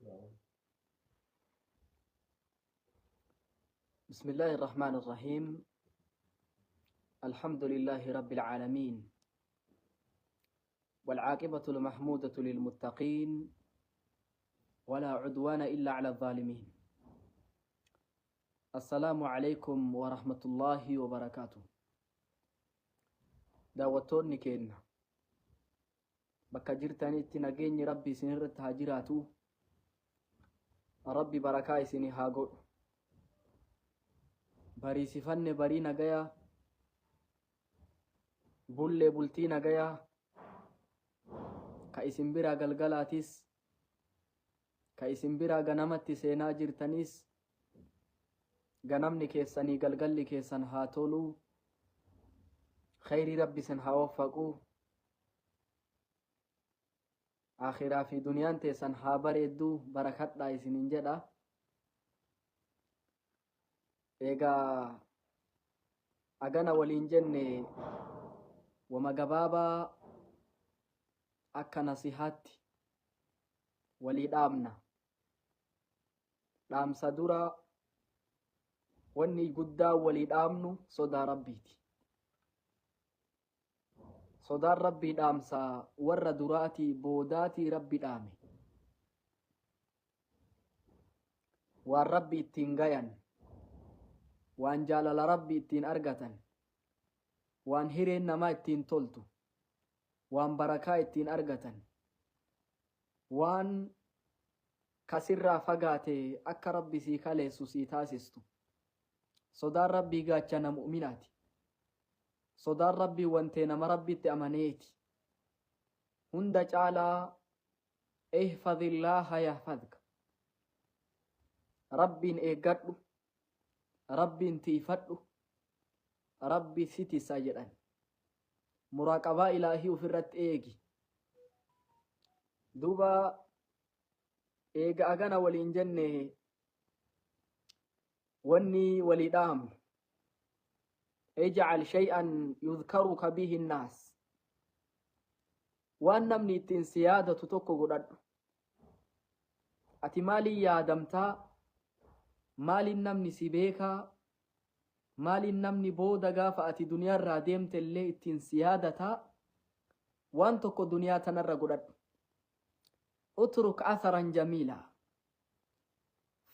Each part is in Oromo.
بسم الله الرحمن الرحيم. الحمد لله رب العالمين، والعاقبة المحمودة للمتقين، ولا عدوان إلا على الظالمين. السلام عليكم ورحمة الله وبركاته. Daawwattoonni keenya bakka jirtanitti nageenyi Rabbi isinirratti haa jiraatu. Rabbi barakaa isinii haa godhu. Bariisifanne barii nagayaa, bullee bultii nagayaa, ka isin biraa galgalaatis, ka isin biraa ganamatti seenaa jirtanis, ganamni keessanii galgalli keessan haa tolu. Khayrii Rabbi isin haa waffaqu. Akhiraa fi duniyaan teessan haa bareeddu, barakadhaa isinin jedha. Egaa agana waliin jenne wama gabaabaa akka nasihaatti walii dhaamna. Dhaamsa dura wanni guddaa walii dhaamnu sodaa Rabbiiti. Sodaan Rabbii dhaamsa warra duraatii boodaatii Rabbi dhaame. Waan Rabbi ittiin gayan, waan jaalala Rabbi ittiin argatan, waan hireen namaa ittiin toltu, waan barakaa ittiin argatan, waan kasirraa fagaate akka Rabbi sii kaleessu sii taasistu. Sodaan Rabbii gaachana mu'minaati. Sodaan Rabbii wantee nama Rabbitti amaneeti. Hunda caalaa ihfadillaaha yahfadka. Rabbiin eeggadhu, Rabbiin tiifadhu, Rabbi si tisa jedhan. Muraaqabaa ilaahii ofirratti eegi. Duuba eega agana waliin jenne wanni walii dhaamnu ij'al shay'an yudhkaruka bihi nnaas, waan namni ittiin si yaadatu tokko godhadhu. Ati maaliin yaadamtaa? Maaliin namni si beekaa? Maaliin namni booda gaafa ati duniyaarraa deemte illee ittiin si yaadataa? Waan tokko duniyaa tanarra godhadhu. Utruk atharan jamiilaa,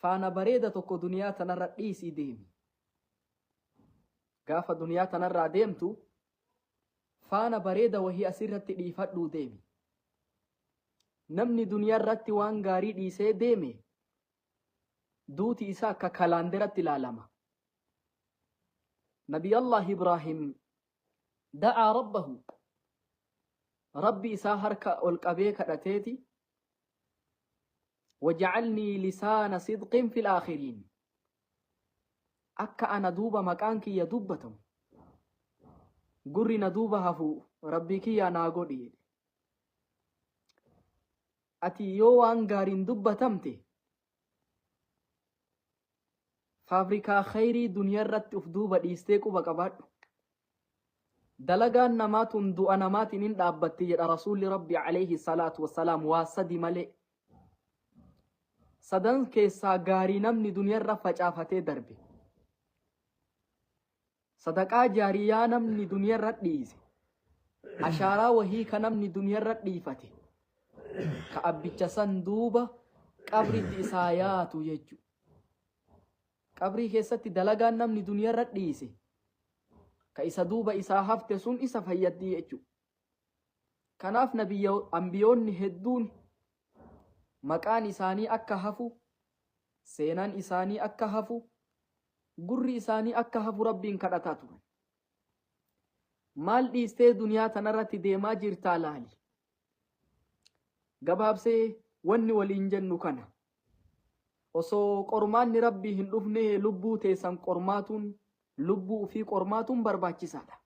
faana bareeda tokko duniyaa tanarra dhiisii deemi. Gaafa duniyaa tanarraa deemtu faana bareeda wahii asirratti dhiifadhuu deemi. Namni duniyaa irratti waan gaarii dhiisee deeme duuti isaa akka kalaanderatti ilaalama. Nabi Allah Ibraahim da'aa rabbahu, Rabbi isaa harka ol qabee kadhateeti, waja'alnii lisaana sidqin fil aakhiriin, akka ana duuba maqaan kiyya dubbatamu, gurri na duuba hafu Rabbii kiyyaa naa godhi jedhe. Ati yoo waan gaariin dubbatamte faabrikaa khayrii duniyaa irratti uf duuba dhiistee quba qabaadhu. Dalagaan namaa tun du'a namaatiin hin dhaabbatti jedha Rasuulli Rabbi alayhi salaatu wassalaam, waa sadi malee. Sadan keessaa gaarii namni duniyaa irra facaafatee darbe. Sadaqaa jaariyaa namni duniyaa irra dhiise. Ashaaraa wahii ka namni duniyaa irra dhiifate. Ka abbicha san duuba qabritti isaa yaatu jechuudha. Qabrii keessatti dalagaan namni duniyaa irra dhiise ka isa duuba isaa hafte sun isa fayyaddi jechuudha. Kanaaf ambiyoonni hedduun maqaan isaanii akka hafu, seenaan isaanii akka hafu, gurri isaanii akka hafu Rabbiin kadhataa turan. Maal dhiistee duniyaa tanarratti deemaa jirtaa laali. Gabaabsee wanni waliin jennu kana. Osoo qormaanni Rabbii hin dhufne lubbuu teessan qormaatuun, lubbuu ofii qormaatuun barbaachisaadha.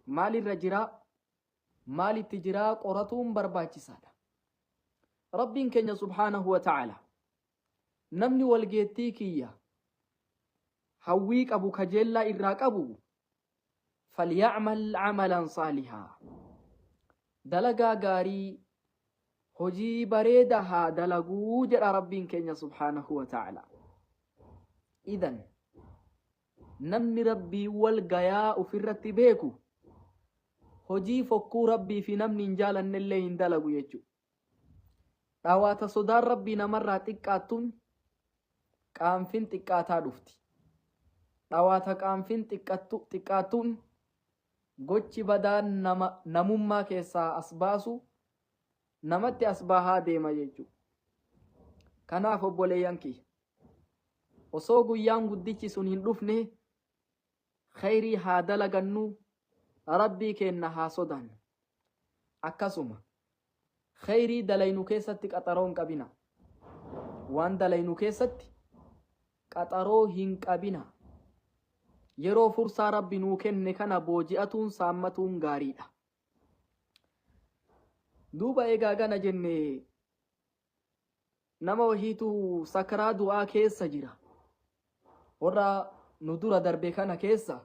Maalirra jiraa? Maalitti jiraa qoratuun barbaachisaadha. Rabbiin keenya subhaanahu wa ta'ala namni walgeettii kiyya hawwii qabu, kajeellaa irraa qabu, falyacmal camalan saalihaa, dalagaa gaarii Hojii bareeda haa dalaguu jedha Rabbiin keenya subhaanahu wa ta'ala. Idan namni Rabbii wal gayaa ofirratti beeku hojii fokkuu Rabbii fi namni hin jaalannellee hin dalagu jechuudha. Dhawaata sodaan Rabbii namarraa xiqqaattuun qaanfin xiqqaataa dhufti. Dhawaata qaanfin xiqqaattuun gochi badaan nama namummaa keessaa as baasu namatti as bahaa deema jechuudha. Kanaaf obboleeyyan kiyya osoo guyyaan guddichi sun hin dhufne khayrii haa dalagannu, Rabbii keenna haa sodaannu. Akkasuma khayrii dalaynu keessatti qaxaroo hin qabina. Waan dalaynu keessatti qaxaroo hin qabina. Yeroo fursaa Rabbi nuu kenne kana booji'atuun saammatuun gaariidha. Duuba egaa gana jenne nama wahiitu sakraa du'aa keessa jira. Warra nu dura darbe kana keessa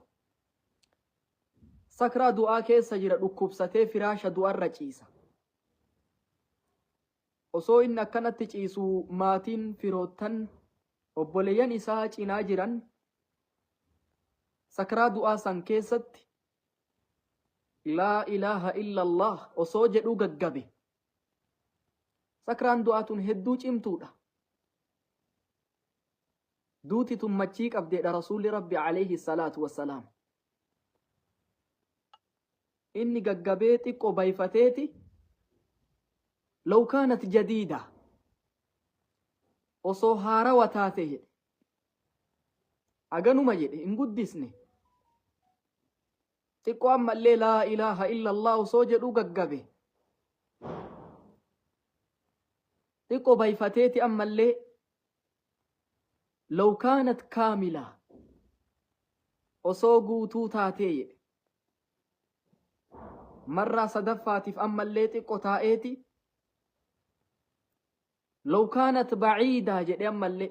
sakraa du'aa keessa jira dhukkubsatee firaasha du'arra ciisa. Osoo inni akkanatti ciisu maatiin firoottan obboleeyyan isaa cinaa jiran sakraa du'aa san keessatti laa ilaaha illallah osoo jedhuu gaggabe. Sakraan du'aa tun hedduu cimtuudha. Duuti tun machii qabdeedha Rasuulli Rabbi alayhi salaatu wassalaam. Inni gaggabee xiqqoo bayfateeti law kaanat jadiida osoo haarawa taate jedhe. Aganuma jedhe hin guddisne. Xiqqoo ammallee laa ilaaha illallah osoo jedhuu gaggabe. Xiqqoo bayfateeti ammallee law kaanat kaamila osoo guutuu taatee jedhe. Marraa sadaffaatiif ammallee xiqqoo taa'eeti law kaanat baciidaa jedhe ammallee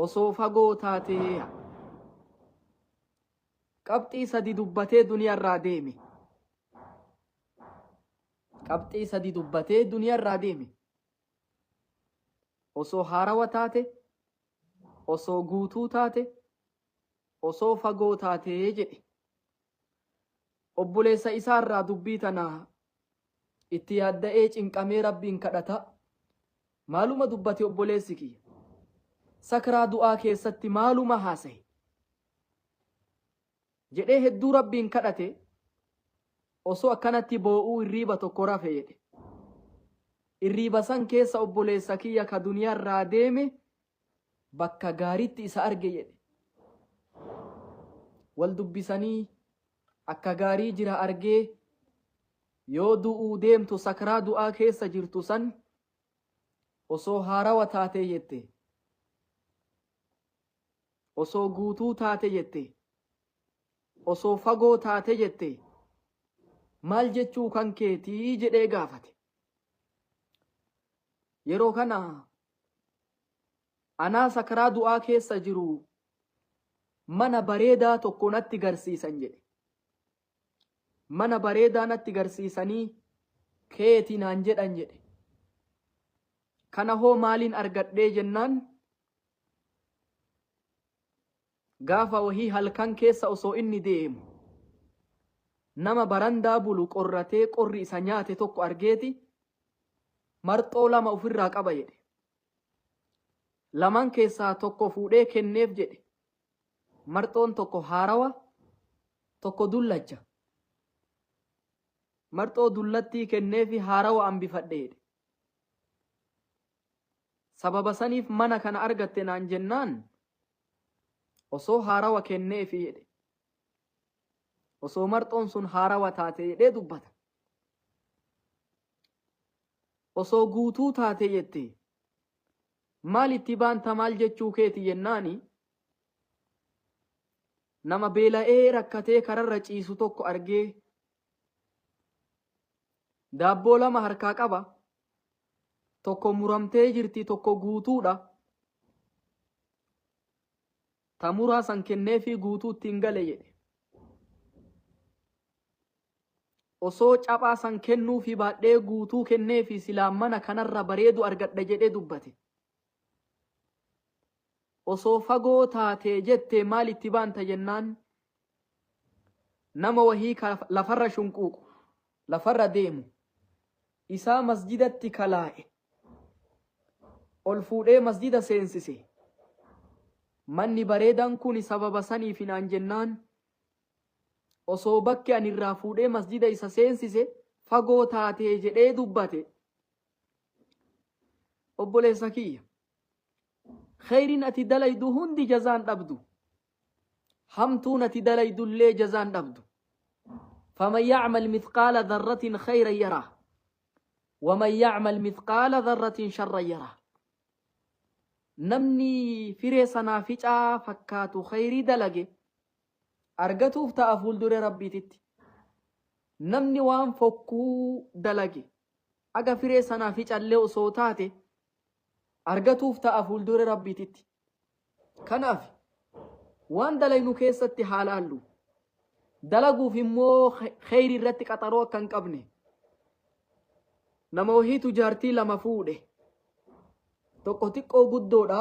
osoo fagoo taatee. Qabxii sadi dubbatee duniyaarraa deeme. Qabxii sadi dubbatee duniyaarraa deeme. Osoo haarawa taate, osoo guutuu taate, osoo fagoo taatee jedhe. Obboleessa isaarraa dubbii tana itti yaadda'ee cinqamee Rabbiin kadhata. Maaluma dubbate obboleessi kiyya? Sakraa du'aa keessatti maaluma haasaye? Jedhee hedduu Rabbiin kadhate. Osoo akkanatti boo'uu irriiba tokko rafe jedhe. Irriiba san keessa obboleessa kiyya ka duniyaarraa deeme bakka gaariitti isa arge jedhe. Wal dubbisanii akka gaarii jira argee yoo du'uu deemtu sakraa du'aa keessa jirtu san osoo haarawa taatee jette. Osoo guutuu taate jette. Osoo fagoo taate jette. Maal jechuu kan keetii jedhee gaafate. Yeroo kana anaa sakraa du'aa keessa jiru mana bareedaa tokko natti garsiisan jedhe. Mana bareedaa natti garsiisanii keeti naan jedhan jedhe. Kana hoo maaliin argadhee jennaan gaafa wahii halkan keessa osoo inni deemu nama barandaa bulu qorratee qorri isa nyaate tokko argeeti marxoo lama ofirraa qaba jedhe. Lamaan keessaa tokko fuudhee kenneef jedhe. Marxoon tokko haarawa, tokko dullacha. Marxoo dullattii kenneefi haarawa hambifadhe jedhe. Sababa saniif mana kana argatte naan jennaan osoo haarawa kenneefi jedhe. Osoo marxoon sun haarawa taate jedhee dubbata. Osoo guutuu taate jette maal itti baanta maal jechuu keeti jennaani nama beela'ee rakkatee kararra ciisu tokko argee daabboo lama harkaa qaba. Tokko muramtee jirti tokko guutuudha. Ta muraa san kenneefii guutuu ittiin gale jedhe. Osoo caphaa san kennuufii baadhee guutuu kenneefii silaa mana kanarra bareedu argadha jedhee dubbate. Osoo fagoo taatee jettee maal itti baanta jennaan nama wahii ka lafarra shunquuqu, lafarra deemu, isaa masjidatti kalaa'e ol fuudhee masjida seensise. Manni bareedaan kuni sababa saniifi naan jennaan osoo bakki ani irraa fuudhee masjida isa seensise fagoo taatee jedhee dubbate. Obboleessa kiyya, kheyriin ati dalaydu hundi jazaan dhabdu. Hamtuun ati dalaydullee jazaan dhabdu. Faman ya'mal mithqaala dharratin khayran yaraa. Waman ya'mal mithqaala dharratin sharran yaraa. Namni firee sanaaficaa fakkaatu kheyrii dalage argatuuf ta'a fuuldure Rabbiititti. Namni waan fokkuu dalage aga firee sanaaficallee osoo taate argatuuf ta'a fuuldure Rabbiititti. Kanaaf waan dalaynu keessatti haa laallu. Dalaguuf immoo kheyrii irratti qaxaroo akka hin qabne. Nama wahiitu jaartii lama fuudhe. Tokko xiqqoo guddoodha.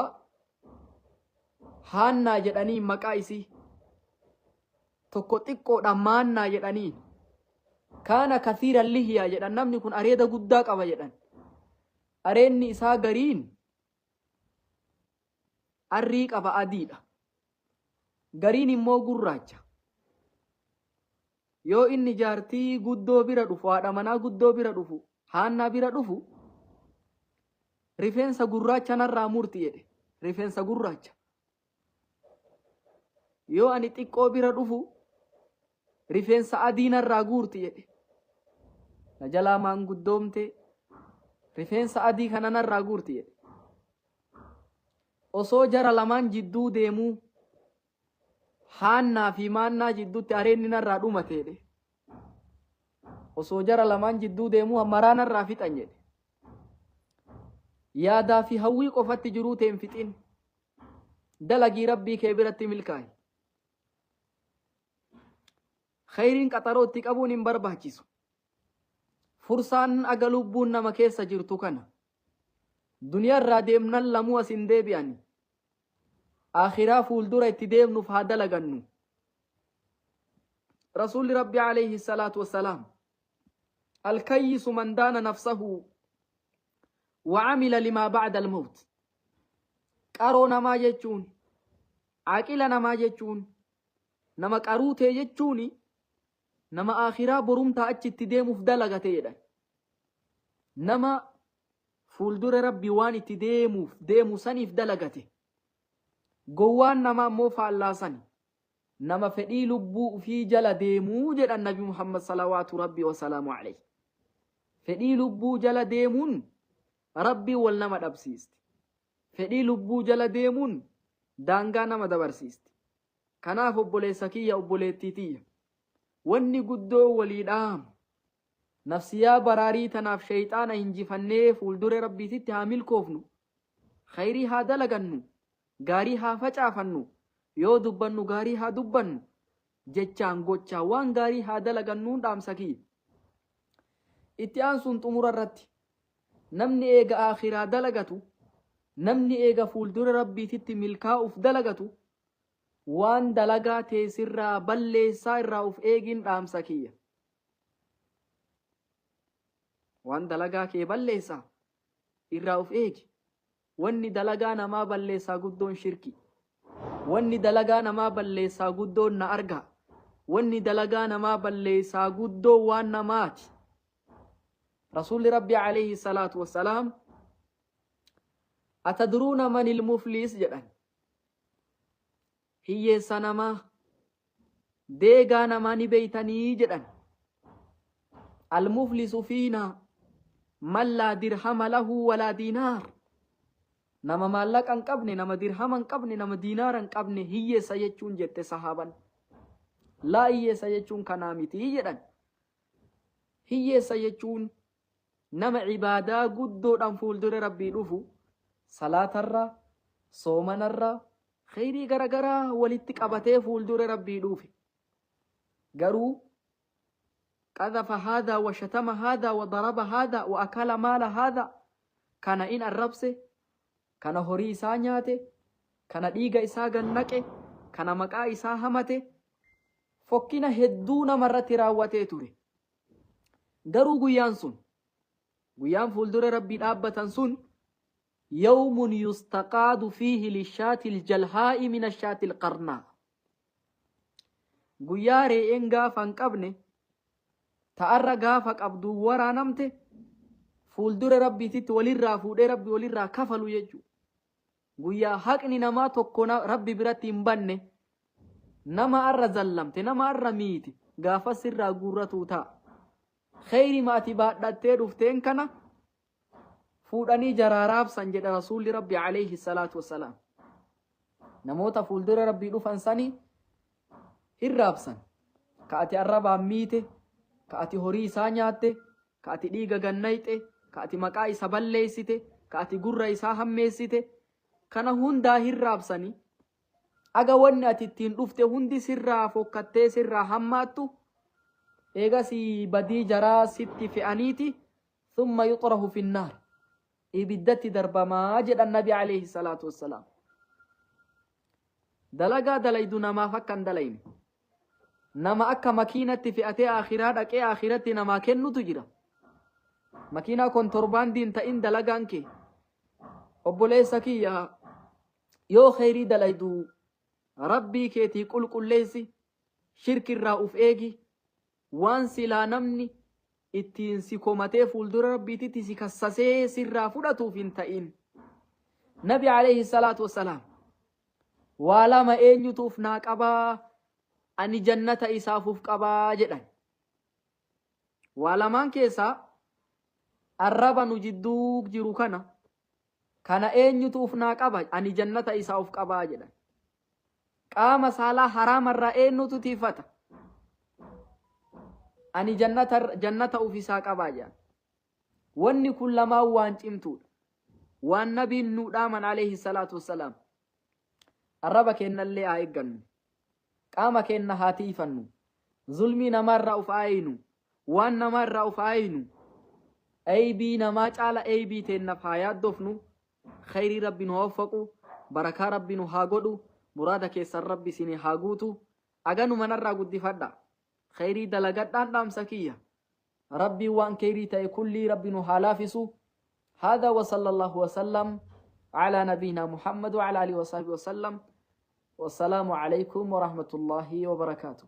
Haannaa jedhanii maqaa isii. Tokko xiqqoodha Maannaa jedhaniin. Kaana kathiiran lihyaa jedhan namni kun areeda guddaa qaba jedhan. Areenni isaa gariin arrii qaba adiidha. Gariin immoo gurraacha. Yoo inni jaartii guddoo bira dhufu, haadha manaa guddoo bira dhufu, Haannaa bira dhufu, rifeensa gurraacha narraa murti jedhe. Rifeensa gurraacha. Yoo ani xiqqoo bira dhufu, rifeensa adii narraa guurti jedhe. Na jalaa maanguddoomte rifeensa adii kana narraa guurti jedhe. Osoo jara lamaan jidduu deemuu Haannaa fi Maannaa jidduutti areenni narraa dhumate jedhe. Osoo jara lamaan jidduu deemuu maraa narraa fixan jedhe. Yaadaa fi hawwii qofatti jiruu tee hin fixin. Dalagii Rabbii kee biratti milkaa'i. Khayriin qaxaroo itti qabuun hin barbaachisu. Fursaan aga lubbuun nama keessa jirtu kana. Duniyaa irraa deemnan lamuu as hin deebi'ani. Aakhiraa fuuldura itti deemnuuf haa dalagannu. Rasuulli Rabbi alayhi salaatu wassalaam alkayyisu man daana nafsahu wa amila limaa ba'da almawt. Qaroo namaa jechuun, aqila namaa jechuun, nama qaruutee jechuun nama aakhiraa borumtaa achi itti deemuuf dalagate jedhan. Nama fuuldura Rabbi waan itti deemuuf deemu saniif dalagate. Gowwaan namaa immoo faallaa sani. Nama fedhii lubbuu ufii jala deemuu jedhan Nabi Muhammad salawaatu Rabbi wasalaamu alayhi. Fedhii lubbuu jala deemuun Rabbii wal nama dhabsiisti. Fedhii lubbuu jala deemuun daangaa nama dabarsiisti. Kanaaf obboleessa kiyya obboleettii tiyya. Wanni guddoo walii dhaamu Nafsiyaa baraarii tanaaf sheyxaana hinjifannee fuuldure Rabbiititti haa milkoofnu. Khayrii haa dalagannu. Gaarii haa facaafannu. Yoo dubbannu gaarii haa dubbannu. Jechaan gochaan waan gaarii haa dalagannuun dhaamsa kiyya. Itti aansuun xumura irratti namni eega aakhiraa dalagatu, namni eega fuuldura Rabbiititti milkaa'uuf dalagatu waan dalagaa tee sirraa balleessaa irraa uf eegiin dhaamsa kiyya. Waan dalagaa kee balleessaa irraa uf eegi. Wanni dalagaa namaa balleessaa guddoon shirki. Wanni dalagaa namaa balleessaa guddoon na argaa. Wanni dalagaa namaa balleessaa guddoon waan namaati. Rasuulli Rabbi alayhi salaatu wassalaam atadruuna manil mufliis jedhan. Hiyyeessa namaa Deegaa namaa ni beeytanii jedhan. Almuflisu fiinaa man laa dirhama lahu walaa diinaar. Nama maallaqa hin qabne, nama dirhama hin qabne, nama diinaara hin qabne hiyyeessa jechuun jette sahaaban. Laa hiyyeessa jechuun kanaa miti jedhan. Hiyyeessa jechuun nama ibaadaa guddoodhaan fuuldura Rabbii dhufu salaatarra, soomanarra, Kheyrii garagaraa walitti qabatee fuuldura Rabbii dhuufe. Garuu Qadhafa haadhaa wa shatama haadhaa wa daraba haadhaa wa akala maala haadhaa. Kana in arrabse, kana horii isaa nyaate, kana dhiiga isaa gannaqe, kana maqaa isaa hamate, fokkina hedduu namarratti raawwatee ture. Garuu guyyaan sun, guyyaan fuuldura Rabbii dhaabbatan sun, yawmun yustaqaadu fiihi lishaatil jalhaa'i mina shaatil qarnaa. Guyyaa re'een gaafa hin qabne, ta'arra gaafa qabdu waraanamte, fuuldura Rabbiititti walirraa fuudhee Rabbi walirraa kafalu jechuudha. Guyyaa haqni namaa tokko Rabbi biratti hin banne, nama arra zallamte, nama arra miite, gaafas sirraa guurratuu ta'a. Kheeyrima ati baadhattee dhufteen kana fuudhanii jaraa raabsan jedha Rasuulli Rabbi alayhi salaatu wassalaam. Namoota fuuldura Rabbii dhufan sanii hin raabsan. Ka ati arrabaan miite, ka ati horii isaa nyaatte, ka ati dhiiga gannayxe, ka ati maqaa isa balleessite, ka ati gurra isaa hammeessite, kana hundaa hin raabsanii. Aga wanni ati ittiin dhufte hundi sirraa fokkattee sirraa hammaattu, eegasii badii jaraa sitti fe'aniiti, thumma yuxrahu finnaar, ibiddatti darbamaa jedhan Nabi alayhi salaatu wassalaam. Dalagaa dalaydu namaaf akka hin dalayne. Nama akka makiinatti fe'atee akhiraa dhaqee akhiratti namaa kennutu jira. Makiinaa kontorbaandii hin ta'in dalagaan kee. Obboleessa kiyya, yoo kheyrii dalaydu Rabbii keetii qulqulleessi, shirkirraa uf eegi, waan silaa namni ittiin si komatee fuuldura Rabbiititti si kassasee sirraa fudhatuuf hin ta'in. Nabi alayhi salaatu wassalaam waa lama eenyutu uf naa qabaa, ani jannata isaaf uf qabaa jedhan. Waa lamaan keessaa arraba nu jidduu jiru kana Kana eenyutu uf naa qaba? Ani jannata isaa uf qabaa jedhan. Qaama saalaa haraama irraa eenyutu tiifata? Ani jannata, jannata uf isaa qabaa jedhan. Wanni kun lamaan waan cimtuudha. Waan nabiin nuu dhaaman alayhi salaatu wassalaam. Arraba keennallee haa eeggannu. Qaama keenna haa tiifannu. Zulmii namaa irraa uf haa eeynu. Waan namaa irraa uf haa eeynu. Eybii namaa caala eybii teennaf haa yaaddofnu. Khayrii Rabbi nu haa waffaqu. Barakaa Rabbi nu haa godhu. Muraada keessan Rabbi isinii haa guutu. Aganuma narraa guddifadha. Khayrii dalagadhaan dhaamsa kiyya. Rabbiin waan khayrii ta'e kullii Rabbi nu haa laafisu. Hada wa sallallahu wa sallam ala nabiyyina Muhammad wa ala alihi wa sahbihi wa sallam. Wassalaamu alaykum wa rahmatullahi wa barakaatuh.